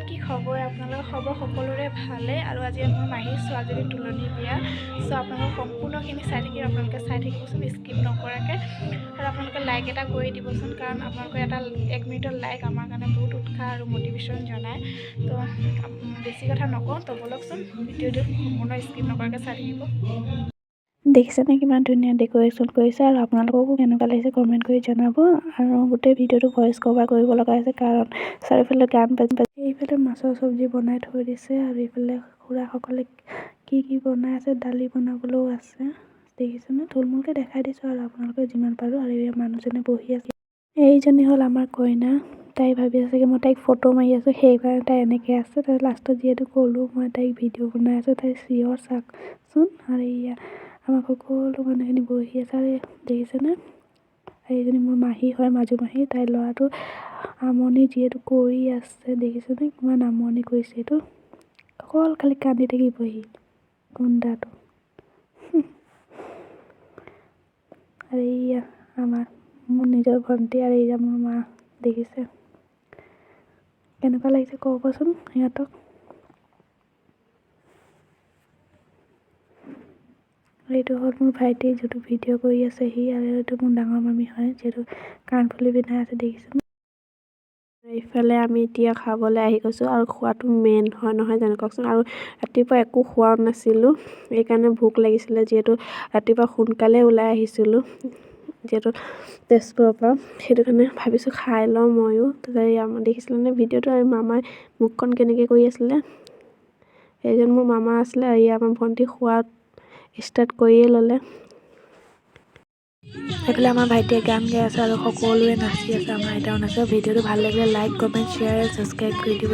কি খবৰ আপোনালোকৰ? খবৰ সকলোৰে ভালে। আৰু আজি মোৰ মাহীৰ ছোৱালীজনীৰ তোলনি বিয়া। চ' আপোনালোক সম্পূৰ্ণখিনি চাই থাকিব, আপোনালোকে চাই থাকিবচোন স্কিপ নকৰাকৈ। আৰু আপোনালোকে লাইক এটা কৰি দিবচোন, কাৰণ আপোনালোকৰ এটা এক মিনিটৰ লাইক আমাৰ কাৰণে বহুত উৎসাহ আৰু মটিভেশ্যন জনায়। তো বেছি কথা নকওঁ, তো ব'লকচোন, ভিডিঅ'টো সম্পূৰ্ণ স্কিপ নকৰাকৈ চাই থাকিব। দেখিছেনে কিমান ধুনীয়া ডেক'ৰেশ্যন কৰিছে? আৰু আপোনালোককো কেনেকুৱা লাগিছে কমেণ্ট কৰি জনাব। আৰু গোটেই ভিডিঅ'টো ভইচ কভাৰ কৰিব লগা হৈছে, কাৰণ চাৰিওফালে গান বাজি বাজি। এইফালে মাছৰ চব্জি বনাই থৈ দিছে আৰু এইফালে খুৰাসকলে কি কি বনাই আছে, দালি বনাবলৈও আছে। দেখিছেনে? থুলমূলকৈ দেখাই দিছোঁ আৰু আপোনালোকে যিমান পাৰোঁ। আৰু এই মানুহজনে বহি আছে। এইজনী হ'ল আমাৰ কইনা। তাই ভাবি আছে কি মই তাইক ফটো মাৰি আছোঁ, সেইকাৰণে তাই এনেকৈ আছে। তাৰপিছত লাষ্টত যিহেতু ক'লোঁ মই তাইক ভিডিঅ' বনাই আছোঁ, তাই চিঞৰ চাওকচোন। আৰু এয়া আমাৰ সকলো মানুহখিনি বহি আছে। আৰু দেখিছেনে, এইজনী মোৰ মাহী হয়, মাজু মাহী। তাইৰ ল'ৰাটো আমনি যিহেতু কৰি আছে। দেখিছেনে কিমান আমনি কৰিছে? এইটো অকল খালি কান্দি থাকিব সি গুণ্ডাটো। আৰু এইয়া আমাৰ মোৰ নিজৰ ভণ্টি আৰু এইয়া মোৰ মা। দেখিছে, কেনেকুৱা লাগিছে ক'বচোন সিহঁতক। এইটো হ'ল মোৰ ভাইটি, যিটো ভিডিঅ' কৰি আছে সি। আৰু এইটো মোৰ ডাঙৰ মামী হয়, যিহেতু কাণফুলি পিন্ধাই আছে, দেখিছেনে? এইফালে আমি এতিয়া খাবলৈ আহি গৈছোঁ আৰু খোৱাটো মেইন হয়, নহয় জানো কওকচোন? আৰু ৰাতিপুৱা একো খোৱাও নাছিলোঁ, সেইকাৰণে ভোক লাগিছিলে। যিহেতু ৰাতিপুৱা সোনকালে ওলাই আহিছিলোঁ যিহেতু তেজপুৰৰ পৰা, সেইটো কাৰণে ভাবিছোঁ খাই লওঁ ময়ো। তাৰপিছত দেখিছিলেনে ভিডিঅ'টো? আৰু মামাই মুখখন কেনেকৈ কৰি আছিলে? এইজন মোৰ মামা আছিলে। আৰু এয়া আমাৰ ভণ্টি, খোৱা ষ্টাৰ্ট কৰিয়ে ল'লে। সেইফালে আমাৰ ভাইটিয়ে গান গাই আছে আৰু সকলোৱে নাচি আছে, আমাৰ আইতাও নাচে। ভিডিঅ'টো ভাল লাগিলে like, comment, share and subscribe কৰি দিব।